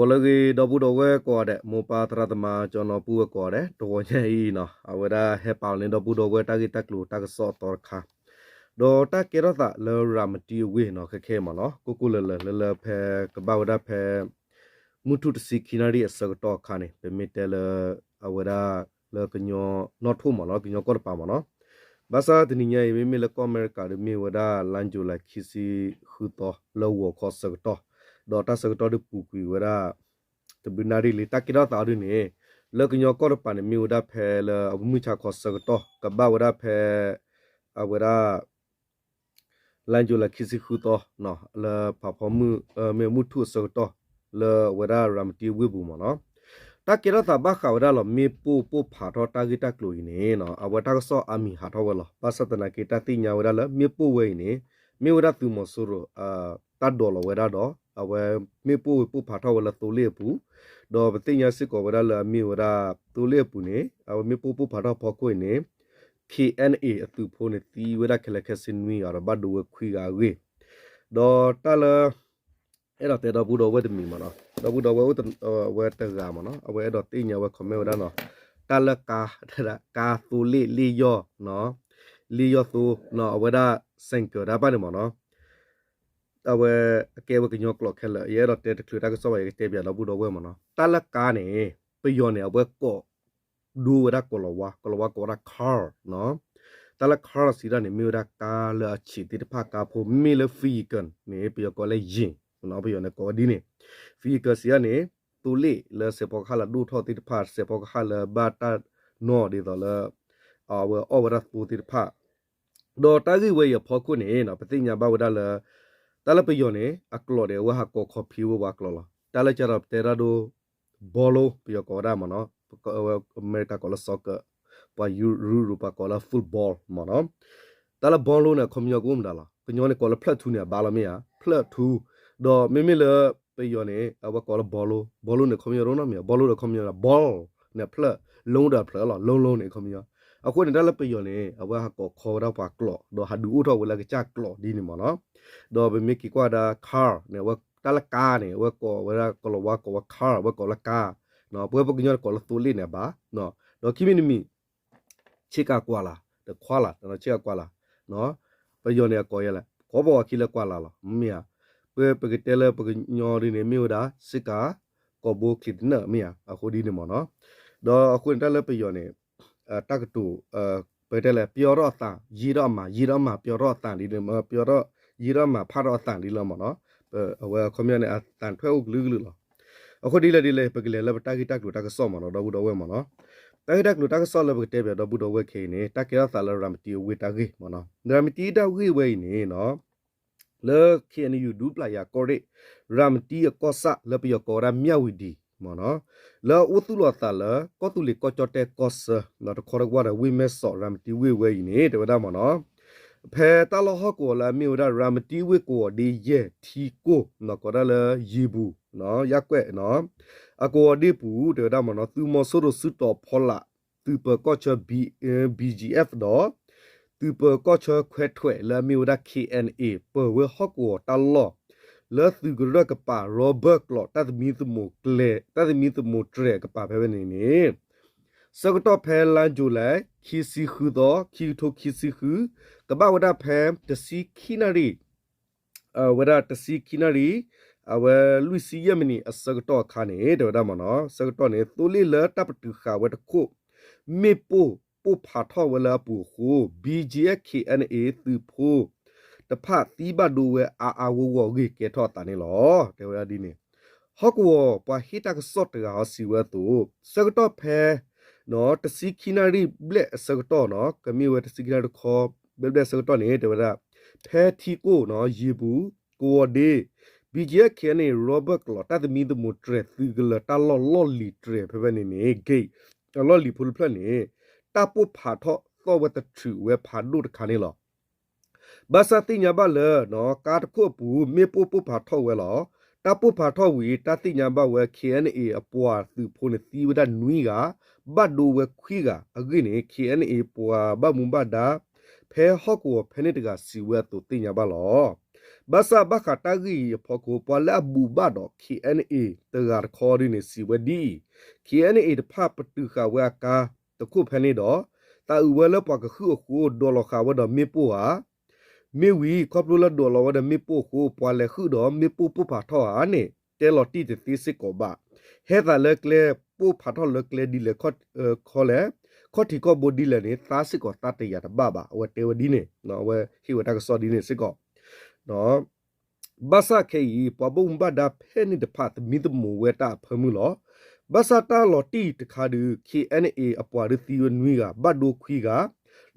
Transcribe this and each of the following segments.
ဒီးလၢအဂ့ၤ ဒီပုၢ်ဒီဝဲၢ်ကိးဂၤဒဲး, မိၢ်ပၢ်သရၣ်သမါ ကၠီနီၤပုၢ်ဝဲၢ်ကိးဂၤဒဲး, တဂီၤညါအံၤနီၤ အဝဲဒၣ်ဟဲပာ်လီၤန့ၢ်ဒီပုၢ်ဒီဝဲၢ်တၢ်ဂ့ၢ်တၢ်ကျိၤတၢ်ကစီၣ်အသီတခါ, ဒီးတၢ်ကဲထီၣ်သးလၢရၤမတံအဝ့ၢ်နီၤ ခဲခဲအံၤမ့ၢ်နီၤ ကိၣ်ကိၣ်လၢၤလၢၤ လၢလၢဖဲကဘၣ်ဝဲဒၣ်ဖဲ မုၢ်ထူၣ်တဆံခံနၣ်ရံၣ်အဆၢကတီၢ်အခါန့ၣ် ပမ့ၢ်တဲလၢ အဝဲဒၣ်လၢကညီနီၣ်ထိၣ်မ့ၢ်နီၤ ကညီကီၢ်တပၤမ့ၢ်နီၤ, ဘၣ်ဆၣ်တနံၤညါအံၤ မ့မ့ၢ်လၢကီၢ်အမဲရကၤဒီးမ့ၢ်ဝဲဒၣ် လါယူၤလံခံဆံဃုသီ လၢဂီၤခီဆၢကတီၢ်, ဒီးတၢ်ဆၢကတီၢ်ဒုးပူၤကွံာ်ဝဲဒၣ် တဘျုးနၣ်ရံၣ်လံ တၢ်ကဲထီၣ်သးအီၤဒ်န့ၣ် လၢကညီကီၢ်တပၤန့ၣ် မ့ၢ်ဝဲဒၣ်ဖဲလၢအမုၢ်ဆါခီဆၢကတီၢ် ကဘၣ်ဝဲဒၣ်ဖဲ အဝဲဒၣ် လါယူၤလံခံဆံဃုသီ လၢဖးဖီမုၢ် မ့ၢ်မုၢ်ထူၣ်အဆၢကတီၢ် လၢအဝဲဒၣ်ရၤမတံအဝ့ၢ်ပူၤမ့ၢ်နီၤ, တၢ်ကဲထီၣ်သးဘၣ်ဃးဝဲဒၣ်လီၤ မ့ၣ်ပိၢ်ပိၢ်ဖးထီၣ်တၢ်ဂ့ၢ်တၢ်ကျိၤအံၤန့ၣ် အဝဲတၢ်ကစီၣ်အါမံၤဟးထီၣ်ဝဲလီၤ. ဘၣ်ဆၣ်သနာ်က့ တၢ်သ့ၣ်ညါဝဲဒၣ်လၢ မ့ၣ်ပိၢ်ဝဲအံၤန့ၣ် မ့ၢ်ဝဲဒၣ်သုးမီၤစိရိၤ တၢ်ဒိးလီၤဝဲဒၣ်ဒီး အဝဲမ့ၣ်ပိၢ်ဝဲပိၢ်ဖးထီၣ်ဝဲလၢသိလ့ၣ်အပူၤ, ဒီးပသ့ၣ်ညါစ့ၢ်ကီးဝဲဒၣ်လၢအမ့ၢ်ဝဲဒၣ် သိလ့ၣ်အပူၤန့ၣ် အဝဲမ့ၣ်ပိၢ်ပိၢ်ဖးထီၣ်ဖီခိၣ်အံၤန့ၣ် KNA အသုးဖိန့ၣ် သံဝဲဒၣ်ခဲလၢာ်ခဲဆ့နွံဂၤဒီး ဘၣ်ဒိဝဲခွံဂၤအဂ့ၢ်, ဒီးတၢ်လၢ အဲၣ်ဒိးတဲဒီပုၢ်ဒီဝဲၢ်တမံၤမ့ၢ်နီၤ, ဒီပုၢ်ဒီဝဲၢ်အိၣ်ဝဲတဂၤမ့ၢ်နီၤ, အဝဲအဲၣ်ဒိးသ့ၣ်ညါဝဲ comment ဝဲဒၣ်နီၤ, တၢ်လၢကါ ကါသိလ့ၣ်လ့ၣ်ယီၢ် လ့ၣ်ယီၢ်သိ အဝဲဒၣ် ဆိုင်ကယ် တၢ်ဘၣ်န့ၣ်မ့ၢ်နီၤ, အဝဲအကဲဝဲကညီကျိာ်ခဲလၢာ်, ယအဲၣ်ဒိးတဲတချုးတၢ်ကစီၣ်ဘၣ် ယကတဲပၠးဒီပုၢ်ဒီဝဲၢ်မ့ၢ်နီၤ, တၢ်လၢကါန့ၣ် ပယီၤန့ၣ် အဝဲကိး ဒိဝဲဒၣ်ကိၤလၤဝါ, ကိၤလၤဝါကိးဝဲဒၣ် car နီၤ, တၢ်လၢ car စံးဒၣ်န့ၣ် မ့ၢ်ဝဲဒၣ်ကါလၢအဆံးသ့ၣ်တဖၣ်ကါဖိ, မ့မ့ၢ်လၢ vehicle န့ၣ် ပယီၤကိးလၢ ယဉ်, ပယီၤန့ၣ်ကိးဝဲဒ်န့ၣ်, vehicle စံးဒၣ်န့ၣ် သိလ့ၣ်လၢစဲးဖီကဟၣ်လၢဒိၣ်ထီၣ်သ့ၣ်တဖၣ်, စဲးဖီကဟၣ်လၢဘၣ်တၢ်နီၣ်ဒ်သိးလၢ အဝဲအီၣ်ဝဲဒၣ်သိသ့ၣ်တဖၣ်, ဒီးတၢ်ဂ့ၢ်ဝဲအံၤအဖီခိၣ်န့ၣ် ပသ့ၣ်ညါဘၣ်ဝဲဒၣ်လၢ တၢ်လၢပယီၤန့ၣ် အကျိာ်န့ၣ် အဝဲဟးကိး copy ဝဲပှၤကျိာ်လီၤ. တၢ်လၢကဒီးပတဲတၢ်ဒိ ball ပယီၤကိးဝဲဒၣ်မ့ၢ်နီၤ, အမဲရကၤကိးလၢ soccer, ပှၤယူရပၤကိးလၢ football မ့ၢ်နီၤ, တၢ်လၢ ball န့ၣ် အခီပညီကအိၣ်မတၤလီၤ. ကညီန့ၣ်ကိးလၢဖျၢၣ်ထူန့ၣ် အဘါလီၤမ့ၢ်ဧါ, ဖျၢၣ်ထူ, ဒီးမ့မ့ၢ်လၢပယီၤန့ၣ် အဝဲကိးလၢ ball, ball န့ၣ် အခီပညီတအိၣ်နီတမံၤ, ball ဒီးအခီပညီ ball န့ၣ် ဖျၢၣ်, လုံး ဒီးဖျၢၣ်လီၤ, လုံး လုံး န့ၣ် အခီပညီ, အဃိန့ၣ် တၢ်လၢပယီၤန့ၣ် အဝဲဟးကိးခီဝဲဒၣ်ပှၤကျိာ် ဒီးဟးဒုးအိၣ်ထီၣ်ဝဲလၢကစၢ်ကျိာ်ဒ်န့ၣ်မ့ၢ်နီၤ, ဒီးပမ့ၢ်က့ၤကွၢ်ဝဲဒၣ် car န့ၣ် အဝဲတၢ်လၢကါန့ၣ် အဝဲကိးဝဲဒၣ်ကိၤလၤဝါကိးဝဲ car အဝဲကိးလၢကါ, ပဝဲပှၤကညီန့ၣ်ကိးလၢသိလ့ၣ်န့ၣ်အဘါ, ဒီးခံမံၤတမံၤ ဆ့ကၤကွၢ်လၢ်, ဒီးခွါလၢ်, ဆ့ကၤကွၢ်လၢ်, ပယီၤန့ၣ်အကိးယဲလဲၣ်, ခီပီကီခံလၢကွၢ်လၢ်လီၤ, မ့ၢ်ဧါ, ပဝဲပကတဲလၢပှၤကညီဒ်န့ၣ် မ့ၢ်ဝဲဒၣ် ဆ့ကၤ ကိာ်ဘိချံးတနၢၣ် မ့ၢ်ဧါ, အဃိဒ်န့ၣ်မ့ၢ်နီၤ, ဒီးအဃိန့ၣ်တၢ်လၢပယီၤန့ၣ် တၢ်ကတိၤ ပကတဲလဲၣ် ပျီထီၣ်အသး ယံာ်ထီၣ်အမၤ, ယံာ်ထီၣ်အမၤ ပျီထီၣ်အသးဒ်န့ၣ်, ပျီထီၣ် ယံာ်ထီၣ်အမၤ ဖးထီၣ်အသးဒ်လီၤမ့ၢ်နီၤ, အဝဲအခီပညီန့ၣ် အသးထွဲအိၣ်ကလုာ်ကလုာ်လီၤ. အဃိဒ်လဲၣ်ဒ်လဲၣ် ပကလဲၤလၢပတၢ်ဂ့ၢ်တၢ်ကျိၤတၢ်ကစီၣ်မ့ၢ်နီၤ ဒီပုၢ်ဒီဝဲၢ်မ့ၢ်နီၤ, တၢ်ဂ့ၢ်တၢ်ကျိၤတၢ်ကစီၣ်လၢပကတဲပၠးဒီပုၢ်ဒီဝဲၢ်ခဲအံၤန့ၣ် တၢ်ကဲထီၣ်သးလၢရၤမတံအဝ့ၢ်တၢ်ဂ့ၢ်မ့ၢ်နီၤ, ရၤမတံတၢ်ဂ့ၢ်ဝဲအံၤန့ၣ်နီၤ လၢ KNU ဒူပျၢ်ယၤကီၢ်ရ့ၣ် ရၤမတံအကီၢ်ဆၣ်လၢပယီၤကိးဝဲဒၣ် မြဝတီ မ့ၢ်နီၤ, လၢအအိၣ်သူၣ်လီၤအသးလၢ ကီၢ်သူလ့ၤကီၢ်ကၠီၣ်တဲၣ်ကီၢ်ဆၢ တခီတဝၢ်ဒီးဝ့ၢ်မဲၢ်စီး ရၤမတံဝ့ၢ်ဝဲအံၤန့ၣ် တဲဝဲဒၣ်မ့ၢ်နီၤ, ဖဲတၢ်လီၢ်ဟီၣ်ကဝီၤလၢအမ့ၢ်ဝဲဒၣ် ရၤမတံဝ့ၢ်ကဝီၤဒ့ယဲၢ်ထံကိၢ် ကိးဒၣ်လၢယံၤပူၤ ယၢ်ကွဲၣ်နီၤ, အကဝီၤဒ့ပူၤ တဲဝဲဒၣ်မ့ၢ်နီၤ သုးမီၤစိရိၤစုတီၤဖီလာ် သုးပၢၤကီၢ်ဆၢ ဘီ BGF ဒီး သုးပၢၤကီၢ်ဆၢခွဲးထွဲးလၢအမ့ၢ်ဝဲဒၣ် KNA ပၢၤဝဲဟီၣ်ကဝီၤတၢ်လီၢ် လၢသုးကရၢၢ်ကပၤ Robert ကျိာ် တၢ်သမံသမိးကျဲ တၢ်သမံသမိးတြဲၤကပၤဖဲဖဲန့ၣ်န့ၣ် ဆၢကတီၢ်ဖဲလါ July ခံဆံဃုသီ ခံကထိခံဆံဃု ကဘၣ်ဝဲဒၣ်ဖဲ တဆံခံနၣ်ရံၣ် အဝဲဒၣ်တဆံခံနၣ်ရံၣ် အဝဲလွံၢ်ဆံယဲၢ်မံးနံး အဆၢကတီၢ်အခါန့ၣ် တဲဝဲဒၣ်မ့ၢ်နီၤ ဆၢကတီၢ်န့ၣ် သိလ့ၣ်လၢတၢ်ပတုာ်ဃာ်ဝဲတခိၣ် မ့ၣ်ပိၢ်ပိၢ်ဖးထီၣ်ဝဲလၢအပူၤအဃိ ဘီ GF KNA သုးဖိတဖၣ်သံဘၣ်ဒိဝဲအါအါဂီၢ်ဂီၢ်အဂ့ၢ်ကဲထီၣ်အသးန့ၣ်လီၤ. တဲဝဲဒၣ်ဒ်န့ၣ် ဟီၣ်ကဝီၤပှၤဟ့ၣ်တၢ်ကစီၣ်တဂၤဟီစံးဝဲအသိး ဆၢကတီၢ်ဖဲ တဆံခံနၣ်ရံၣ်ဘျဲၣ်အဆၢကတီၢ်နီၤ ကမ့ၢ်ဝဲတဆံခံနၣ်ရံၣ်တခီ ဘျဲၣ်ဘျဲၣ်အဆၢကတီၢ်န့ၣ် တဲဝဲဒၣ် ဖဲထံကိၢ်နီၤ ယံၤပူၤ ကဝီၤဒ့ ဘီ GF KNA Robert ကျိာ် တၢ်သမံသမိးတြဲၤ သုးကလၢၤတၢ်လီၢ်လီၢ်လံၤတြဲၤဖဲဖဲန့ၣ်န့ၣ် gate အလီၢ်လံၤဖိတဖျၢၣ်န့ၣ် တၢ်ပိၢ်ဖးထီၣ်သီၣ်ဝဲတထုးဝဲဖးဒိၣ်တခါန့ၣ်လီၤ. ဘၣ်ဆၣ်သ့ၣ်ညါဘၣ်လၢ ကါတခိၣ်အပူၤ မ့ၣ်ပိၢ်ပိၢ်ဖးထီၣ်ဝဲလီၤ. တၢ်ပိၢ်ဖးထီၣ်ဝံၤ တၢ်သ့ၣ်ညါဘၣ်ဝဲ KNA အပှၤသုးဖိန့ၣ်သံဝဲဒၣ်နွံဂၤ ဘၣ်ဒိဝဲခွံဂၤအဂ့ၢ်န့ၣ် KNA ပှၤဘၣ်မူဘၣ်ဒါ ဖဲဟီၣ်ကဝီၤဖဲန့ၣ်တဂၤစံးဝဲအသိးသ့ၣ်ညါဘၣ်လီၤ. ဘၣ်ဆၣ်ဘၣ်ဃးတၢ်ဂ့ၢ်အံၤအဖီခိၣ် ပှၤလၢအဘူးဘၣ်ဒီး KNA တဂၤတခီဒ်န့ၣ် စံးဝဲဒ်အံၤ, KNA တဖၣ်ပတုာ်ဃာ်ဝဲအကါတခိၣ်ဖဲန့ၣ်ဒီး သးအုးဝဲလၢပှၤကဟုၣ်အဃိ ဒိးလီၤဃာ်ဝဲဒီးမ့ၣ်ပိၢ်ဧါ. မ့ၢ်ဝံၤ ခီဖျိလၢဒိးလီၤဝဲဒီးမ့ၣ်ပိၢ်အဃိ ပှၤလဲၤဟုၣ်ဒီးမ့ၣ်ပိၢ်ပိၢ်ဖးထီၣ်ဧါန့ၣ် တဲလီၤတံၢ်တသ့စ့ၢ်ကီးဘၣ်. ဟဲသးလၢကျဲ ပိၢ်ဖးထီၣ်လၢကျဲဒ်လဲၣ်ခီလဲၣ်, ခီၣ်ထံးခီၣ်ဘိဒ်လဲၣ်န့ၣ် သးစ့ၢ်ကီးသးတယာ်တဘၣ်ဘၣ်. အဝဲတဲဝဲဒ်န့ၣ်, အဝဲဟ့ၣ်ဝဲတၢ်ကစီၣ်ဒ်န့ၣ်စ့ၢ်ကီး ဘၣ်ဆၣ်ခဲအံၤ ပှၤဘၣ်မူဘၣ်ဒါဖဲန့ၣ်တဖၣ် သမံသမိးဝဲတၢ်အဖၢမုၢ်လီၤ. ဘၣ်ဆၣ်တၢ်လီၤတံၢ်တခါဒီး KNA အပှၤဒုးသံဝဲနွံဂၤ ဘၣ်ဒိခွံဂၤ,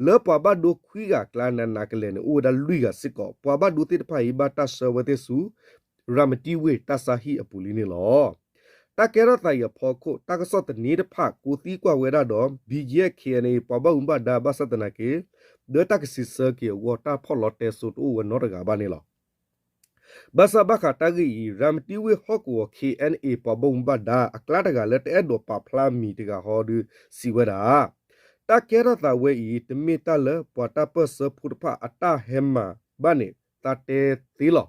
လၢပှၤဘၣ်ဒိခွံဂၤအကျါ နးနးကလဲာ်န့ၣ် အိၣ်ဝဲဒၣ်လွံၢ်ဂၤစ့ၢ်ကီး. ပှၤဘၣ်ဒိသ့ၣ်တဖၣ်အံၤ ဘၣ်တၢ်ဆှၢဝဲသ့ၣ်ဆူ ရၤမတံဝ့ၢ်တၢ်ဆါဟံၣ်အပူၤလံန့ၣ်လီၤ. တၢ်ကဲထီၣ်သးအံၤအဖီခိၣ် တၢ်ကစီၣ်သန့တဖၣ် ကိးသံကွၢ်ဝဲဒၣ်ဒီး BGF KNA ပှၤဘၣ်မူဘၣ်ဒါ ဘၣ်ဆၣ်သနာ်က့ လၢတၢ်ကစံးဆၢက့ၤအဂီၢ် တၢ်ဖီၣ်လီၤတဲစိတအိၣ်ဝဲနီတဂၤဘၣ်န့ၣ်လီၤ. ဘၣ်ဆၣ်ဘၣ်ဃးတၢ်ဂ့ၢ်အံၤ ရၤမတံဝ့ၢ်ဟီၣ်ကဝီၤ KNA ပှၤဘၣ်မူဘၣ်ဒါ အကျါတဂၤလၢတအဲၣ်ဒိးပာ်ဖျါမံၤတဂၤဟီဒီး စံးဝဲဒၣ်, တၢ်ကဲထီၣ်သးဝဲအံၤ တမ့ၢ်တၢ်လၢပှၤတၢ်ပၢၢ်ဆၢဖိတဖၣ်အတၢ်ဟဲမၤဘၣ်န့ၣ် သးတဲသ့လီၤ.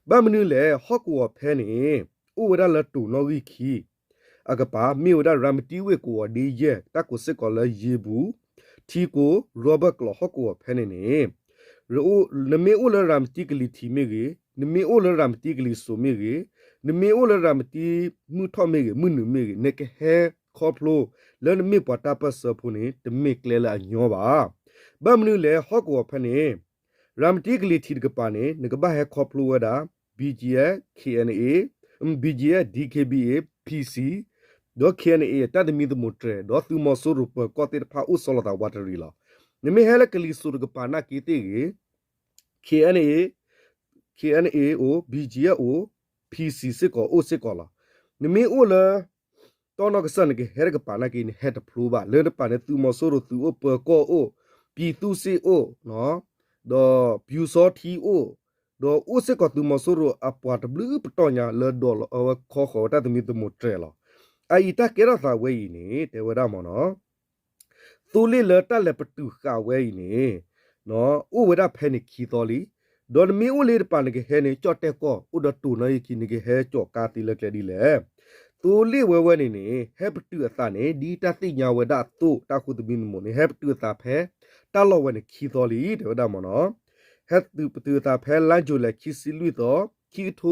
ဘၣ်မနုၤလဲၣ် ဟီၣ်ကဝီၤဖဲန့ၣ် အိၣ်ဝဲဒၣ်လၢတိၤနီၣ်ဂံၢ်ခံ အကပၤ မ့ၢ်ဝဲဒၣ်ရၤမတံဝ့ၢ်ကဝီၤဒ့ယဲၢ် တၢ်ကိးစ့ၢ်ကီးလၢယ့ပူၤ ထံကိၤ ရီဘၢၣ်ကျိး ဟီၣ်ကဝီၤဖဲန့ၣ်န့ၣ် နမ့ၢ်အိၣ်လၢရၤမတံကလံၤထံးမ့ၢ်ဂ့ၤ, နမ့ၢ်အိၣ်လၢရၤမတံကလံၤစိးမ့ၢ်ဂ့ၤ, နမ့ၢ်အိၣ်လၢရၤမတံမုၢ်ထီၣ်မ့ၢ်ဂ့ၤ, မုၢ်နုာ်မ့ၢ်ဂ့ၤ, နကဟဲခီဖျိလၢနမ့ၢ်ပှၤတၢ်ပၢၢ်ဆၢဖိန့ၣ် တမ့ၢ်ကျဲလၢအညီဘၣ်. ဘၣ်မနုၤလဲၣ် ဟီၣ်ကဝီၤဖဲန့ၣ် ရၤမတံကလံၤထံးတကပၤန့ၣ် နကဘၣ်ဟဲခီဖျိဝဲဒၣ် BGF KNA, BGF DKBA, PC, ဒီး KNA တၢ်သမံသမိးတြဲၤ ဒီးသုးမီၤစိရိၤပၢၤကီၢ်သ့ၣ်တဖၣ်အိၣ်ဆီလီၤသးဝးတရံးလီၤ. နမ့ၢ်ဟဲလၢကလံၤစိးတကပၤနာ်က့သ့ၣ်ဂ့ၤ KNA, KNA အိၣ်, BGF အိၣ်, PC စ့ၢ်ကီးအိၣ်စ့ၢ်ကီးလီၤ. နမ့ၢ်အိၣ်လၢ တီၢ်နီၣ်ကစၢ်နကဟဲတကပၤနာ်က့ နဟဲတဖျိဘၣ်. လၢတပၤန့ၣ်သုးမီၤစိရိၤသုးအိၣ်ပၢၤကီၢ်အိၣ်, ပြည်သူ့စစ်အိၣ်, ဒီးပျူစောထီးအိၣ်, ဒီးအိၣ်စ့ၢ်ကီးသုးမီၤစိရိၤအပှၤတဘျုးပတီၢ်ညါလၢဒိးလီၤအဝဲခီဃီၤဝဲတၢ်သမံသမိးတြဲၤလီၤ. အအံၤတၢ်ကဲထီၣ်သးဝဲအံၤန့ၣ် တဲဝဲဒၣ်မ့ၢ်နီၤ သိလ့ၣ်လၢတၢ်လဲၤပတုာ်ဃာ်ဝဲအံၤန့ၣ် အိၣ်ဝဲဒၣ်ဖဲန့ၣ်ခံသီလံ. ဒီးနမ့ၢ်အိၣ်လၢတပၤနကဟဲန့ၣ် ကၠီၣ်တဲၣ်ကီၢ် အိၣ်ဒီးတိၤနီၣ်ဂံၢ်ခံ နကဟဲကၠီၣ်ကါသ့လၢကျဲဒ်လဲၣ်. သိလ့ၣ်ဝဲဝဲန့ၣ်န့ၣ် ဟဲပတုာ်အသးန့ၣ် ဒ်တၢ်သ့ၣ်ညါဝဲဒၣ်အသိး တၢ်ဃူသမံသမိးန့ၣ် ဟဲပတုာ်အသးဖဲ တၢ်လီၢ်ဝဲန့ၣ်ခံသီလံ တဲဝဲဒၣ်မ့ၢ်နီၤ. ဟဲပတုာ်အသးဖဲ လါယူၤလံ ခံဆံလွံၢ်သီ, ခံကထ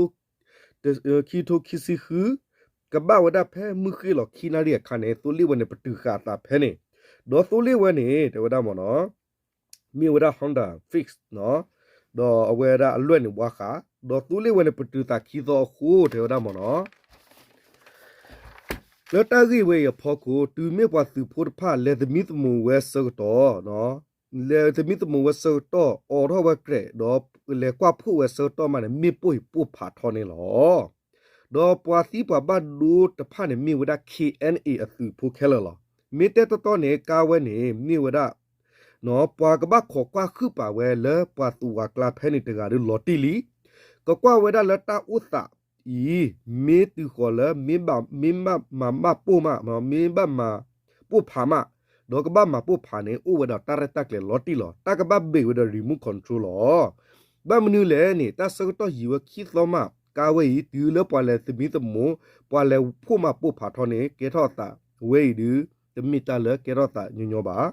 ိခံဆံဃု, ကဘၣ်ဝဲဒၣ်ဖဲမုၢ်ဃ့ၢ်လီၤခံနၣ်ရံၣ်အခါန့ၣ် သိလ့ၣ်ဝဲန့ၣ် ပတုာ်ဃာ်အသးဖဲန့ၣ်, ဒီးသိလ့ၣ်ဝဲန့ၣ် တဲဝဲဒၣ်မ့ၢ်နီၤ မ့ၢ်ဝဲဒၣ် Honda Fit နီၤ, ဒီးအဝဲဒၣ်အလွဲၢ်န့ၣ်ဝါဃး, ဒီးသိလ့ၣ်ဝဲန့ၣ် ပတုာ်သးခံသီအဃိ တဲဝဲဒၣ်မ့ၢ်နီၤ လၢတၢ်ဂ့ၢ်ဝဲအံၤအဖီခိၣ် တုၤမ့ၢ်ပှၤသုးဖိတဖၣ် လဲၤသမံသမိးဝဲဆၢကတီၢ်, လဲၤသမံသမိးဝဲဆၢကတီၢ် အိးထီၣ်ဝဲတြဲၤ ဒီးလဲၤကွၢ်ဖှိၣ်ဝဲဆၢကတီၢ်မးန့ၣ် မ့ၣ်ပိၢ်အံၤပိၢ်ဖးထီန့ၣ်လီၤ. ဒီးပှၤသံပှၤဘၣ်ဒိတဖၣ်န့ၣ် မ့ၢ်ဝဲဒၣ် KNA အသုးဖိခဲလၢာ်လီၤ. မ့ၢ်တဲတီတီန့ၣ် ကါဝဲန့ၣ် မ့ၢ်ဝဲဒၣ် ပှၤကဘၣ်ခိးကွၢ်ဟုၣ်ပာ်ဝဲလၢပှၤသူၣ်ဝါကျါဖဲန့ၣ်တဂၤဒီးလီၤတံၢ်လံ. ကကွၢ်ဝဲဒၣ်လၢတၢ်အိၣ်သးအံၤ မ့ၢ်တုၤဃီၤလၢ မ့ၢ်ဘၣ်မၤဘၣ်ပိၢ်မး, မ့ၢ်ဘၣ်မၤပိၢ်ဖးမး, ဒီးကဘၣ်မၤပိၢ်ဖးန့ၣ် အိၣ်ဝဲဒီးတၢ်ရဲၣ်တၢ်ကျဲၤလီၤတံၢ်လီၤ. တၢ်ကဘၣ်ဘ့ၣ်ဝဲဒီး remote control လီၤ. ဘၣ်မနုၤလဲၣ်န့ၣ် တၢ်ဆၢကတီၢ်ယံာ်ဝဲခံသီမး ကါဝဲအံၤ တုၤလၢပှၤလဲၤသမံသမိး ပှၤလဲၤဖှိၣ်မးပိၢ်ဖးထီန့ၣ် ကဲထီၣ်အသးဝဲအံၤဒီး တမ့ၢ်တၢ်လၢကဲထီၣ်သးညီညီဘၣ်.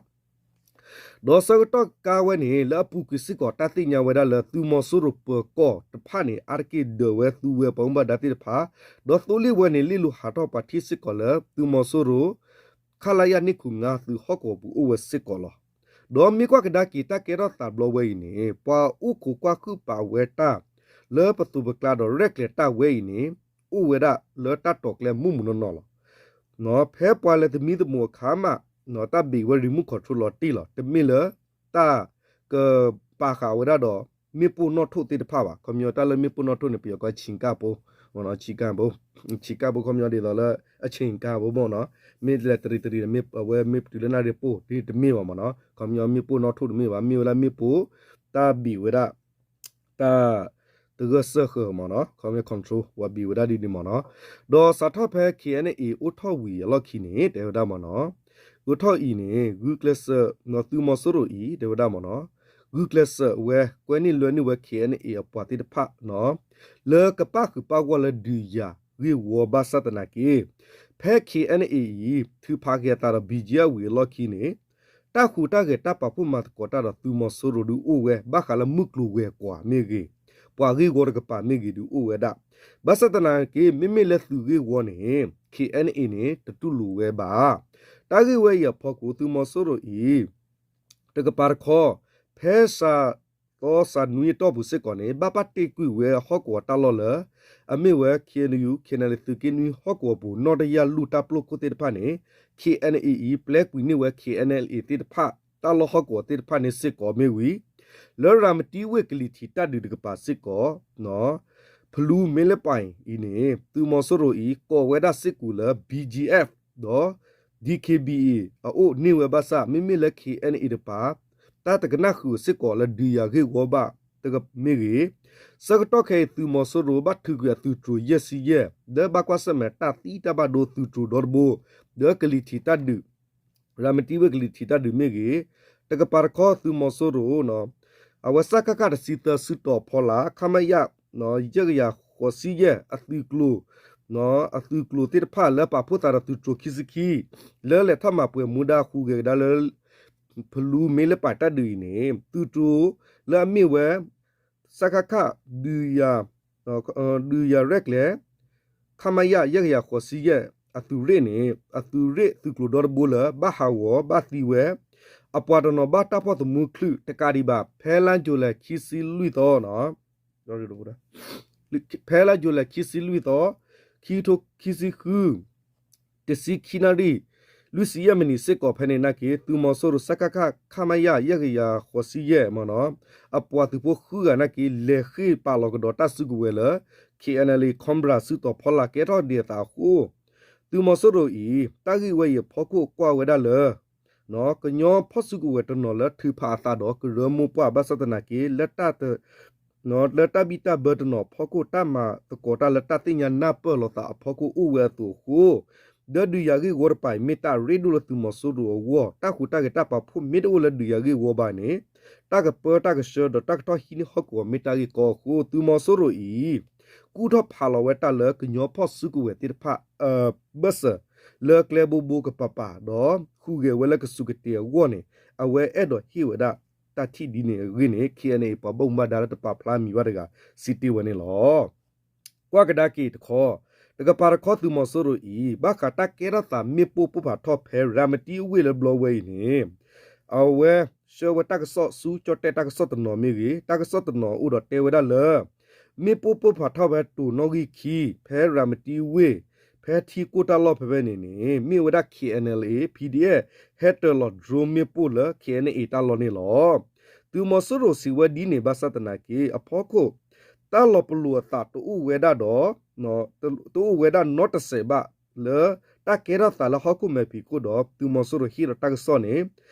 ဒီးဆၢကတီၢ်ကါဝဲန့ၣ် လၢအပူၤကွံာ်စ့ၢ်ကီး တၢ်သ့ၣ်ညါဝဲဒၣ်လၢ သုးမီၤစိရိၤပၢၤကီၢ်တဖၣ်န့ၣ် အါတက့ၢ်ဒၢးဝဲသူဝဲပှၤဘၣ်မူဘၣ်ဒါသ့ၣ်တဖၣ်, ဒီးသိလ့ၣ်ဝဲန့ၣ် လ့ၣ်လိၤဟးထီၣ်ပှၤထံၣ်စ့ၢ်ကီးလၢ သုးမီၤစိရိၤ ခလရ နှစ်ခုနစ်သုးဟီၣ်ကဝီၤပူၤအိၣ်ဝဲစ့ၢ်ကီးလီၤ. ဒီးမ့ၢ်ကွၢ်ကဒါက့ၤတၢ်ကဲထီၣ်သးဘျီဝဲအံၤန့ၣ် ပှၤအိၣ်ခိးကွၢ်ဟုၣ်ပာ်ဝဲတၢ် လၢပသိးပကျါဒီးရဲၣ်ကျဲၤတၢ်ဝဲအံၤန့ၣ် အိၣ်ဝဲဒၣ်လၢတၢ်တီၤကျဲမုၢ်မုၢ်နီၢ်နီၢ်လီၤ. ဖဲပှၤလဲၤသမံသမိးအခါမး တၢ်ဘ့ၣ်ဝဲ remote control လီၤတံၢ်လီၤ. တမ့ၢ်လၢ တၢ်ကပာ်ဃာ်ဝဲဒၣ်ဒီး မ့ၣ်ပိၢ်နီၣ်ထိၣ်သ့ၣ်တဖၣ်ဘၣ်. ခီပညီတၢ်လၢမ့ၣ်ပိၢ်နီၣ်ထိၣ်န့ၣ် ပယီၤကိးဆ့ကၣ်ဖိ, ဆ့ကၣ်ဖိ, ဆ့ကၣ်ဖိခီပညီဒ်သိးလၢ အဆ့ကၣ်ဖိမ့ၢ်နီၤ, မ့ၢ်လဲၤတရံးတရံးန့ၣ် အဝဲမ့ၢ်ပတုၤလၢနၣ်ရံၣ်ပိၢ်ဒ်တမ့ၢ်ဘၣ်မ့ၢ်နီၤ. ခီပညီမ့ၣ်ပိၢ်နီၣ်ထိၣ်တမ့ၢ်ဘၣ်, မ့ၢ်ဝဲဒၣ်မ့ၣ်ပိၢ် တၢ်ဘ့ၣ်ဝဲဒၣ် တၢ် တဂၢၢ်စၢဃၢၤမ့ၢ်နီၤ, ခီပညီ control ပှၤဘ့ၣ်ဝဲဒၣ်ဒ်န့ၣ်မ့ၢ်နီၤ. ဒီးစးထီၣ်ဖဲ KNA အိၣ်ထီၣ်ဝံၤအလီၢ်ခံန့ၣ် တဲဝဲဒၣ်မ့ၢ်နီၤ, အိၣ်ထီၣ်အံၤန့ၣ် ဂုာ်ကျဲးစၢး သုးမီၤစိရိၤအံၤ တဲဝဲဒၣ်မ့ၢ်နီၤ, ဂုာ်ကျဲးစၢးဝဲ ကွဲန့ၢ်လွဲန့ၢ်ဝဲ KNA အပှၤသ့ၣ်တဖၣ် လၢကပၣ်ဃုာ်ပၣ်ဂီၢ်လၢဒုးယၤဂ့ၢ်ဝီဘၣ်ဆၣ်သနာ်က့ ဖဲ KNA အံၤ ထုးဖးက့ၤအသးဒီး ဘံၣ်ကၠံအဝံၤအလီၢ်ခံန့ၣ် တၢ်ဟူးတၢ်ဂဲၤတၢ်ပာ်ဖှိၣ်မၤသကိးတၢ်ဒီးသုးမီၤစိရိၤဒုးအိၣ်ဝဲ ဘၣ်ဃးလၢမုၢ်ကျိၤဝဲၤကွာ်မ့ၢ်ဂ့ၤ, ပှၤဂ့ၢ်ဝီတကပၤမ့ၢ်ဂ့ၤဒုးအိၣ်ဝဲဒၣ်. ဘၣ်ဆၣ်သနာ်က့ မ့မ့ၢ်လၢသုးဂ့ၢ်ဝီန့ၣ် KNA န့ၣ် တတူၢ်လိာ်ဝဲဘၣ်. တၢ်ဂ့ၢ်ဝဲအံၤအဖီခိၣ် သုးမီၤစိရိၤအံၤ တကပၤတခီ ဖဲစးသီစးနွံအတီၢ်ပူၤစ့ၢ်ကီးန့ၣ် ဘၣ်ပာ်တ့ၢ်ကွံာ်ဝဲဟီၣ်ကဝီၤတၢ်လီၢ်လၢ အမ့ၢ်ဝဲ KNU KNLA သုးက့နွံဟီၣ်ကဝီၤပူၤ နီၣ်တယၢ်လူၢ်တၢ်ပျိၢ်ခိၣ်သ့ၣ်တဖၣ်န့ၣ် KNA အံၤ ပျဲကွံာ်န့ၢ်ဝဲ KNLA သ့ၣ်တဖၣ် တၢ်လီၢ်ဟီၣ်ကဝီၤသ့ၣ်တဖၣ်န့ၣ်စ့ၢ်ကီးမ့ၢ်ဝံၤ လၢရၤမတံဝ့ၢ်ကလံၤထံးတၢ်ဒုးတကပၤစ့ၢ်ကီး ဖလူမ့လပၢ်အံၤန့ၣ် သုးမီၤစိရိၤအံၤ ကိးဝဲဒၣ်စ့ၢ်ကီးလၢ BGF ဒီး DKBA အအိၣ်န့ၢ်ဝဲဘၣ်ဆၣ် မ့မ့ၢ်လၢ KNA တပၤ တၢ်တကနၣ်ဃုာ်စ့ၢ်ကီးလၢဒုးယၤဂ့ၢ်ဝီဘၣ်တကမ့ၢ်ဂ့ၤ, ဆၢကတီၢ်ခဲအံၤ သုးမီၤစိရိၤဘၣ်ထုးကွံာ်အသုးတြိၤယဲၢ်ဆံယဲၢ် လၢဘၣ်ကွၢ်ဆၢၣ်မဲာ်တၢ်သံတၢ်ဘၣ်ဒိသုးတြိၤဒီတဘိ ဒီးကလံၤထံးတၢ်ဒုး ရၤမတံဝ့ၢ်ကလံၤထံးတၢ်ဒုးမ့ၢ်ဂ့ၤ, တကပၤတခီသုးမီၤစိရိၤ အဝဲစကခ တဆံသၢ စုတီၤဖီလာ် ခမရ ယဲၢ်ကယၤဃိးဆံယဲၢ် အသုးကျိၤ အသုးကျိၤသ့ၣ်တဖၣ်လၢပာ်ဖှိၣ်သးဒီးသုးတြိၤခံဆံခံ လၢလဲၤထီၣ်မၤပှဲၤမူဒါဟူးဂဲၤကဒါလၢ ဖလူမ့လပၢ်တၢ်ဒုးအံၤန့ၣ် သုးတြိၤလၢအမ့ၢ်ဝဲ စကခ ဒုးယၤ ဒုးယၤရဲၣ်ကျဲၤ ခမရ ယဲၢ်ကယၤဃိးဆံယဲၢ် အသုးရ့ၣ်န့ၣ် အသုးရ့ၣ်သုးကျိၤဒီတဘိလၢ ဘၣ်ဟးဂီၤဘၣ်သံဝဲ အပှၤတနီၤဘၣ်တၢ်ဖီၣ်သမူချုးတကးဒံးဘၣ် ဖဲလါယူၤလဲၣ်ခံဆံလွံၢ်သီ ဖဲလါယူၤလဲၣ်ခံဆံလွံၢ်သီ ခံကထိခံဆံဃု တဆံခံနၣ်ရံၣ် လွံၢ်ဆံယဲၢ်မံးနံးစ့ၢ်ကီးဖဲန့ၣ်နာ်က့ သုးမီၤစိရိၤ စကခ ခမရ ယဲၢ်ကယၤဃိးဆံယဲၢ်မနီၤ အပှၤသုးဖိဃုဂၤနာ်က့ လဲၤဃ့ၢ်ပာ်လီၤကဒီးတၢ်စုကဝဲၤလၢ KNLA Cobra စုတီၤဖီလာ်ကဲထီၣ်ဒံးအသးအဃိ သုးမီၤစိရိၤအံၤ တၢ်ဂ့ၢ်ဝဲအံၤအဖီခိၣ်ကွၢ်ဝဲဒၣ်လၢ ကညီဖီၣ်စုကဝဲၤတနီၤလၢထုးဖးအသးဒီးကရၢမိၢ်ပှၢ်ဘၣ်ဆၣ်သနာ်က့ လၢတၢ် လၢတၢ်ဘံၣ်တၢ်ဘၢတနီၤအဖီခိၣ် တၢ်မၤသကိးတၢ်လၢတၢ်သ့ၣ်ညါနၢ်ပၢၢ်လိာ်သးအဖီခိၣ်အိၣ်ဝဲအသိးအဃိ ဒီးဒုးယၤဂ့ၢ်ဝီတပၤအံၤ မ့ၢ်တၢ်ရ့ဒိၣ်လၢသုးမီၤစိရိၤအဂီၢ် တၢ်ဟူးတၢ်ဂဲၤတၢ်ပာ်ဖှိၣ်မ့ၢ်တအိၣ်လၢဒုးယၤဂ့ၢ်ဝီဘၣ်န့ၣ် တၢ်ကပၢတၢ်ကဆှၢဒီးတၢ်ကထီၣ်ဟံးန့ၢ်ဟီၣ်ကဝီၤမ့ၢ်တၢ်ဂ့ၢ်ကီအဃိ သုးမီၤစိရိၤအံၤ ကူၣ်ထီၣ်ဖးလီၤဝဲတၢ်လၢကညီဖီၣ်စုကဝဲၤသ့ၣ်တဖၣ် အဘၢၣ်စၢၤ လၢကျဲဘိဘိကပၤပၤ ဒီးဟူးဂဲၤဝဲလၢကစူးကတ့ၤအဂီၢ်န့ၣ် အဝဲအဲၣ်ဒိးဟ့ၣ်ဝဲဒၣ်တၢ်ထံၣ်ဒ်န့ၣ်အဂ့ၢ်န့ၣ် KNA ပှၤဘၣ်မူဘၣ်ဒါလၢတပာ်ဖျါမံၤဘၣ်တဂၤ စံးတ့ၢ်ဝဲန့ၣ်လီၤ. ကွၢ်ကဒါက့ၤတခီ, တကပၤတခီသုးမီၤစိရိၤအံၤ ဘၣ်ဃးတၢ်ကဲထီၣ်သးမ့ၣ်ပိၢ်ပိၢ်ဖးထီၣ်ဖဲရၤမတံအဝ့ၢ်လၢဘျီဝဲအံၤန့ၣ် အဝဲဆှၢဝဲတၢ်ကစီၣ်ဆူကၠီၣ်တဲၣ်တၢ်ကစီၣ်တနီၤမ့ၢ်ဂ့ၤ, တၢ်ကစီၣ်တနီၤအိၣ်ဒီးတဲဝဲဒၣ်လၢ မ့ၣ်ပိၢ်ပိၢ်ဖးထီၣ်ဖဲတိၤနီၣ်ဂံၢ်ခံ ဖဲရၤမတံဝ့ၢ် ဖဲထံကိၢ်တၢ်လီၢ်ဖဲဖဲန့ၣ်န့ၣ် မ့ၢ်ဝဲဒၣ် KNLA PDF ဟဲတၢၤလီၤ drone မ့ၣ်ပိၢ်လၢ KNA တၢ်လီၢ်န့ၣ်လီၤ. သုးမီၤစိရိၤစံးဝဲဒ်န့ၣ်ဘၣ်ဆၣ်သနာ်က့ အဖီခိၣ် တၢ်လီၤပလိာ်အသးတအိၣ်ဝဲဒၣ်ဒီး တအိၣ်ဝဲဒၣ်နီတစဲးဘၣ်လၢ တၢ်ကဲထီၣ်သးလၢဟီၣ်ခိၣ်မဲာ်ဖံးခိၣ်ဒီး သုးမီၤစိရိၤဟ့ၣ်ဒီးတၢ်ကစီၣ်န့ၣ်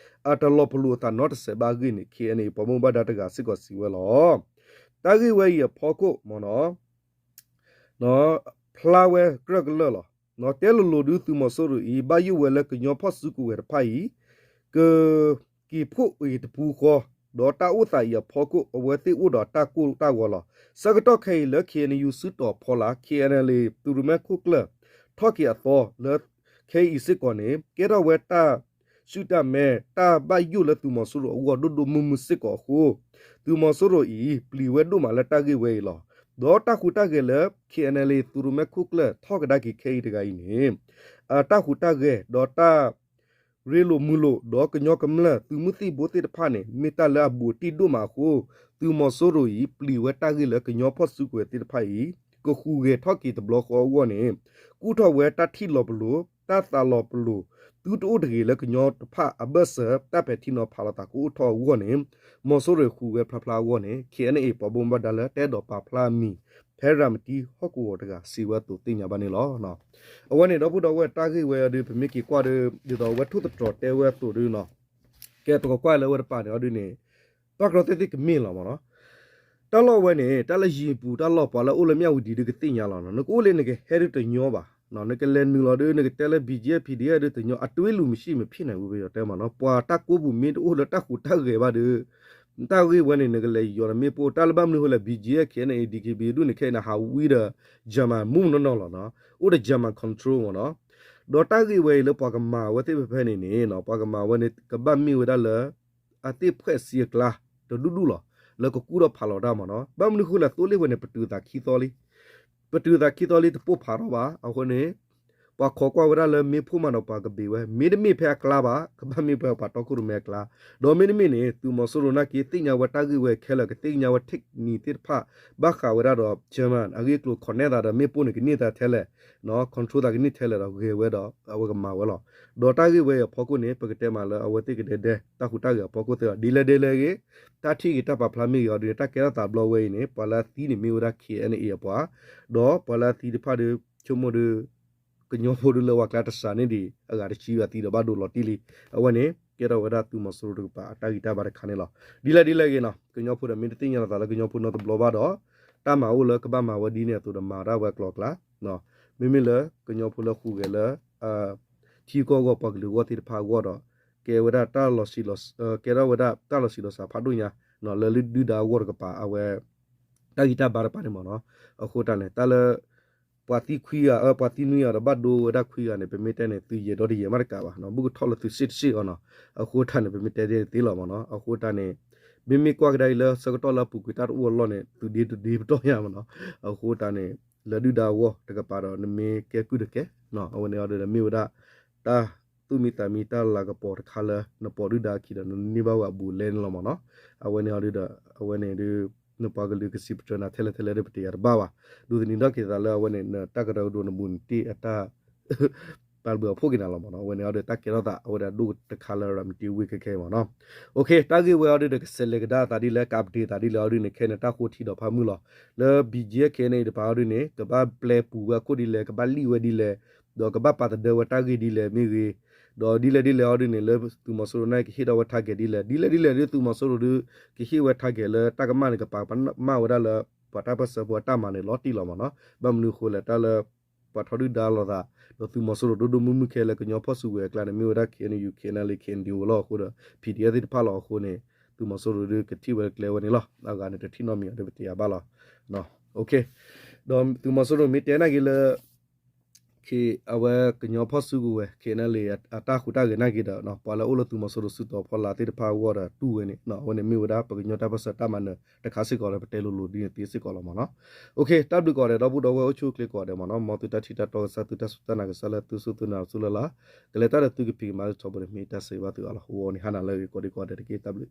အတလီၤပလိာ်အသးနီတစဲးဘၣ်အဂ့ၢ်န့ၣ် KNA ပှၤဘၣ်မူဘၣ်ဒါတဂၤစ့ၢ်ကီးစံးဝဲလီၤ. တၢ်ဂ့ၢ်ဝဲအံၤအဖီခိၣ်မနီၤ ဖျါဝဲကြၢးကလၢာ်လီၤ. တဲလိၤလိၤဒုးသုးမီၤစိရိၤအံၤ ဘၣ်ယိၣ်ဝဲလၢကညီဖီၣ်စုကဝဲၤတဖၣ်အံၤ က က့ၤဖှိၣ်အံၤတပူၤဃီ, ဒီးတၢ်အိၣ်သးအံၤအဖီခိၣ် အဝဲသ့ၣ်အိၣ်ဒီးတၢ်ကိၢ်တၢ်ဂီၤလီၤ. ဆၢကတီၢ်ခဲအံၤလၢ KNU စုတီၤဖီလာ် KNLA သုးရူးမဲခိၣ်ကျၢၢ် ထီၣ်က့ၤအသီလၢ ခဲအံၤစ့ၢ်ကီးန့ၣ် ကဲထီၣ်ဝဲတၢ် ဆူၣ်တၢ်မဲ တၢ်ဘၣ်ယိၣ်လၢသုးမီၤစိရိၤအဂီၢ်ဒိၣ်ဒိၣ်မုၢ်မုၢ်စ့ၢ်ကီးအဃိ သုးမီၤစိရိၤအံၤ ပျံၤဝဲဒိၣ်မးလၢတၢ်ဂ့ၢ်ဝဲအံၤလီၤ. ဒီးတၢ်ဟူးတၢ်ဂဲၤလၢ KNLA သုးရူးမဲခိၣ်ကျၢၢ်ထီၣ်ကဒါက့ၤခဲအံၤတဂၤအံၤန့ၣ် အတၢ်ဟူးတၢ်ဂဲၤဒီးတၢ် ရ့လိာ်မုာ်လိာ် ဒီးကညီကမျၢၢ်သုးမုၢ်သံၣ်ဘိသ့ၣ်တဖၣ်န့ၣ် မ့ၢ်တၢ်လၢအဘူးအတံၢ်ဒိၣ်မးအဃိ သုးမီၤစိရိၤအံၤ ပျံၤဝဲတၢ်ဂ့ၢ်လၢကညီဖီၣ်စုကဝဲၤသ့ၣ်တဖၣ်အံၤ ကဟူးဂဲၤထီၣ်က့ၤတဘျီဃီအဂီၢ်န့ၣ် ကူၣ်ထီၣ်ဝဲတၢ်ထံၣ်လီၤပလိာ် တၢ်သးလီၤပလိာ် သုတအိၣ်တဂ့ၤလၢကညီတဖၣ်အဘၢၣ်စၢၤ တၢ်ပဲာ်ထံနီၤဖးလိာ်သးကအိၣ်ထီၣ်အဂီၢ်န့ၣ် မီၤစိရိၤဟူးဝဲဖျါဖျါအဂီၢ်န့ၣ် KNA ပှၤဘၣ်မူဘၣ်ဒါလၢတအဲၣ်ဒိးပာ်ဖျါအမံၤ ဖဲရၤမတံဟီၣ်ကဝီၤတဂၤစံးဝဲအသိးသ့ၣ်ညါဘၣ်န့ၣ်လီၤ. အဝဲန့ၣ်ဒီပုၢ်ဒီဝဲၢ်တၢ်ဂ့ၢ်ဝဲအံၤဒီး ပမ့ၢ်က့ၤကွၢ်ဒီး ဒ်သိးအဝဲထိၣ်သတြီၤတဲဝဲအသိးဒုနီၤ ကဲပကကွၢ်လၢအဝဲတပၤန့ၣ်အီၤဒုန့ၣ် ဘၣ်ကရီသ့ၣ်သ့ၣ်ကမ့ၢ်လီၤမးနီၤ တၢ်လီၢ်ဝဲန့ၣ် တၢ်လၢယံၤပူၤတၢ်လီၢ် ပှၤလၢအိၣ်လၢမၠၣ်ဝတံၤဒုကသ့ၣ်ညါလီၤနီၤ နကအိၣ်လၢနကဟဲဒုတညီဘၣ် နကလဲၤနုာ်လီၤဒု နကတဲလၢ ဘီၣ်ကၠံၣ် PDF ဒုတညီ အတွ့လူၤမဆံၣ်မဖ့ၣ်န့ၣ် ဝံၤပယီၤတဲမးနီၤ ပှၤတၢ်ကိးပူၤမ့ၢ်တအိၣ်လၢတၢ်ဟူးတၢ်ဂဲၤဘၣ်ဒီး တၢ်ဂ့ၢ်ဝဲန့ၣ် နကလဲၤယီၤဒီးမ့ၣ်ပိၢ် တၢ်လၢဘၣ်မနုၤအဃိလဲၣ် ဘံၣ်ကၠံၣ်အဲၣ် ခ့ၣ်အဲၣ်အဲၣ် ဒံၣ်ခ့ၣ်ဘံၣ်ဒူၣ်န့ၣ် ခဲအံၤန့ၣ် ဟးဝံဒီး German မူးနီၢ်နီၢ်လီၤနီၤ, အိၣ်ဒီး German control မ့ၢ်နီၤ. ဒီးတၢ်ဂ့ၢ်ဝဲအံၤလၢပှၤကမၤဝဲသ့ၣ်ဖဲဖဲန့ၣ်န့ၣ် ပှၤကမၤဝဲန့ၣ် ကဘၣ်မ့ၢ်ဝဲဒၣ်လၢ အသ့ၣ်ဖှဲးစံအကျါ တဒူၣ်ဒူၣ်လီၤ. လၢကကူၣ်ထီၣ်ဖးလီၤတၢ်မ့ၢ်နီၤ. ဘၣ်မနုၤအဃိလဲၣ် သိလ့ၣ်ဝဲန့ၣ် ပတုာ်သးခံသီလံ ပတုာ်သးခံသီလံ တပိၢ်ဖးထီၣ်ဘၣ်. အဃိန့ၣ် ပှၤခိးကွၢ်ဝဲဒၣ်လၢမ့ၣ်ပိၢ်မးဒီးပှၤကဘ့ၣ်ဝဲ, မ့တမ့ၢ်ဖဲအကျါဘၣ်, ကဘၣ်မ့ၢ်ဖဲပှၤတီခိၣ်ရိၣ်မဲအကျါ. ဒီးမ့တမ့ၢ်န့ၣ် သုးမီၤစိရိၤနာ်က့ သ့ၣ်ညါဝဲတၢ်ဂ့ၢ်ဝဲခဲလၢာ်, ကသ့ၣ်ညါဝဲ technique သ့ၣ်တဖၣ် ဘၣ်ဃးဝဲဒၣ်ဒီး German အဂ့ၢ်အကျိၤ ခိးနဲၣ်သးဒီးမ့ၣ်ပိၢ်န့ၣ် ကန့ၢ်သးထဲလဲၣ်, control သးကန့ၢ်ထဲလဲၣ်ဒီးဂဲၤဝဲဒီး အဝဲကမၤဝဲလီၤ. ဒီးတၢ်ဂ့ၢ်ဝဲအံၤအဖီခိၣ်န့ၣ် ပကတဲမးလၢအဝဲသ့ၣ်ကဒဲဒဲ တၢ်ဟူးတၢ်ဂဲၤအဖီခိၣ်သ့ၣ်လီၤ. ဒ်လဲၣ်ဒ်လဲၣ်ဂ့ၤ တၢ်ထံၣ်ဂ့ၤတၢ်ပာ်ဖျါမ့ၢ်ဂ့ၤအီၤဒ်န့ၣ် တၢ်ကဲထီၣ်သးဘျီဝဲအံၤန့ၣ် ပှၤလၢအသံန့ၣ်မ့ၢ်ဝဲဒၣ် ခ့ၣ်အဲၣ်အဲၣ်အပှၤ, ဒီးပှၤလၢအသံတဖၣ်ဒီး ဆိကမိၣ်ဒီး ကညီဖိဒုးလၢဝၤကျါတစးန့ၣ်ဒံး အဂၤတဆံဂၤသံဒီးဘၣ်ဒိလီၤတံၢ်လံ. အဝဲန့ၣ် ကဲထီၣ်ဝဲဒၣ်သုးမီၤစိရိၤတကပၤအတၢ်ဂံၢ်တၢ်ဘါတခါန့ၣ်လီၤ. ဒ်လဲၣ်ဒ်လဲၣ်ဂ့ၤနီၤ ကညီဖိဒီးမ့ၢ်တသ့ၣ်ညါလီၤသးလၢကညီဖိနီတဘျီဘၣ်ဒီး တၢ်မၤအိၣ်လၢကဘၣ်မၤဝဲဒ်န့ၣ်အသိးဒီးမၤတၢ်ဝဲအကျိၤအကျဲ မ့မ့ၢ်လၢကညီဖိလၢဟူးဂဲၤလၢ ထံကီၢ်အဂီၢ်ပှၤကလုာ်အဂီၢ်သ့ၣ်တဖၣ်အဂီၢ်ဒီး ကဲဝဲဒၣ်တၢ်လီၤ, ကဲထီၣ်ဝဲဒၣ်တၢ်လီၤဆံးလီၤစှၤဖးဒိၣ်ညါ လၢလုၢ်ဒုၣ်ဒါအဂီၢ်တကပၤ အဝဲ တၢ်ဂံၢ်တၢ်ဘါတကပၤန့ၣ်မ့ၢ်နီၤ. အဃိတၢ်န့ၣ် တၢ်လၢ ပှၤသံခွံဂၤ ပှၤသံနွံဂၤဒီးဘၣ်ဒိဝဲဒၣ်ခွံဂၤန့ၣ် ပမ့ၢ်တဲန့ၣ် သုယဲၢ်ဒီတယဲၢ်မးတကးဘၣ်, ဘူးကထီၣ်လၢသုစ့ၣ်တစ့ၣ်အီၤနီၤ. အဃိတၢ်န့ၣ် ပမ့ၢ်တဲသ့လီၤမ့ၢ်နီၤ. အဃိတၢ်န့ၣ် မ့မ့ၢ်ကွၢ်ကဒါအံၤလၢဆၢကတီၢ်လၢအပူၤကွံာ်တၢ်တအိၣ်အလီၢ်န့ၣ် သုဒ့တဒ့ပတီၢ်ညါမ့ၢ်နီၤ. အဃိတၢ်န့ၣ် လၢဒုၣ်ဒါအဂီၢ်တကပၤဒီး နမ့ၢ်ကဲကုၢ်တကဲ အဝဲန့ၣ်အီၤဒီးမ့ၢ်ဝဲဒၣ် တၢ်သူၣ်မံသးမံတၢ်လၤကပီၤတခါလၢ နပိာ်ဒုၣ်ဒါအခံဒီး နန့ၢ်ဘၣ်ဝဲအဘူးအလဲန့ၣ်လီၤမ့ၢ်နီၤ. အဝဲန့ၣ်အီၤဒီး အဝဲန့ၣ်ဒုး နပှၤကလုာ်ကစံးပတြၢၤနၤထဲလဲၣ်ထဲလဲၣ်ဒီးပတယၤတဘၣ်ဘၣ်. ဒိးသန့ၤထီၣ်က့ၤသးလၢအဝဲန့ၣ် နတၢ်ကရၢကရိနဘူးနတ့ၢ်အတၢ် ပာ်လၢဘၢအဖှိၣ်က့ၤနၤလီၤမ့ၢ်နီၤ. အဝဲန့ၣ်အီၤဒီး တၢ်ကဲထီၣ်သး အဝဲဒၣ်ဒိၣ်တခါလၢရၤမတံဝ့ၢ်ခဲခဲအံၤမ့ၢ်နီၤ. တၢ်ဂ့ၢ်ဝဲအီၤဒီး ကဆဲးလဲၤကဒါအသးဒ်လဲၣ် ကupdateသးဒ်လဲၣ်အီၤဒုးန့ၣ် ခဲအံၤန့ၣ် တၢ်ဃိထံဒီးဖးမုၢ်လီၤ. လၢ ဘံၣ်ကၠံၣ်အဲၣ် ခ့ၣ်အဲၣ်အဲၣ် တပၤအီၤဒုးန့ၣ် ကဘၣ်ပျဲပူၤဝဲအခိၣ်ဒ်လဲၣ် ကဘၣ်လံၣ်ဝဲဒ်လဲၣ် ဒီးကဘၣ်ပာ်သဒၢဝဲတၢ်ဂ့ၢ်ဒ်လဲၣ်မ့ၢ်ဂ့ၤ, ဒီးဒ်လဲၣ်ဒ်လဲၣ်အီၤဒုးန့ၣ် လၢသုးမီၤစိရိၤန့ၣ် ကဟ့ၣ်ထီၣ်ဝဲ target ဒ်လဲၣ် ဒ်လဲၣ်ဒ်လဲၣ်ဒုး သုးမီၤစိရိၤဒုး ကဟ့ၣ်ဝဲ target လၢတၢ်ကမၣ်န့ၣ် ကပာ်ကမၣ်ဝဲဒၣ်လၢ ပှၤတၢ်ပၢၢ်ဆၢဖိအတၢ်မၤန့ၣ် လီၤတံၢ်လီၤမ့ၢ်နီၤ. ဘၣ်မနုၤအဃိလဲၣ် တၢ်လၢ ပှၤထီဒုၣ်ဒါလိာ်သး ဒီးသုးမီၤစိရိၤဒိၣ်ဒိၣ်မုၢ်မုၢ်ခဲလၢာ် ကညီဖီၣ်စုကဝဲၤအကျါန့ၣ် မ့ၢ်ဝဲဒၣ် ခ့ၣ်အဲၣ်ယူၣ် ခ့ၣ်အဲၣ်လီၤအဃိဒီး ပီၣ်ဒံၣ်အဲၣ်သ့ၣ်တဖၣ်လီၤအဃိန့ၣ် သုးမီၤစိရိၤဒုးကထံၣ်ဝဲကျဲဝဲန့ၣ်လီၤ. အဂၤန့ၣ် တထံၣ်နီတမံၤအီၤဒီး ပတယၤဘၣ်လီၤ. ဒီးသုးမီၤစိရိၤမ့ၢ်တဲနာ်က့ၤလၢ ခ့ၣ် အဝဲကညီဖီၣ်စုကဝဲၤ ခ့ၣ်အဲၣ်လီၤ အတၢ်ဟူးတၢ်ဂဲၤနာ်က့ၤဒီး ပှၤလၢအိၣ်လၢသုးမီၤစိရိၤစုတီၤဖီလာ်သ့ၣ်တဖၣ်အဂီၢ်ဒီးတူၢ်ဝဲန့ၣ် အဝဲန့ၣ်မ့ၢ်ဝဲဒၣ် ပကညီတၢ်ပၢၢ်ဆၢတၢ်မၤနၢၤတခါစ့ၢ်ကီးလၢပတဲလိၤလိၤဒ်န့ၣ်သ့စ့ၢ်ကီးလီၤမ့ၢ်နီၤ. တၢ်ဘျုးကိးဂၤဒဲး ဒီပုၢ်ဒီဝဲၢ်အိၣ်ဆူၣ်အိၣ်ချ့ကိးဂၤဒဲးမ့ၢ်နီၤ, မ်သုတၢ်ထံၣ်တၢ်တီကစၢ် သုတၢ်စူၢ်တၢ်နာ်ကစၢ်လၢသုစူၢ်သုနာ်ဆူလၢ်လၢ် ကလဲၤတၢ်ဒီးသုကဖံးကမၤလၢထီဘိန့ၣ် မ့ၢ်တၢ်ဆိၣ်ဂ့ၤဘၣ်သုအါလီၤ. ဂီၤန့ၣ်ဟါနၤလၢအဂ့ၤ ကိးဒံကိးဂၤဒဲးတက့ၢ်. တၢ်ဘျုး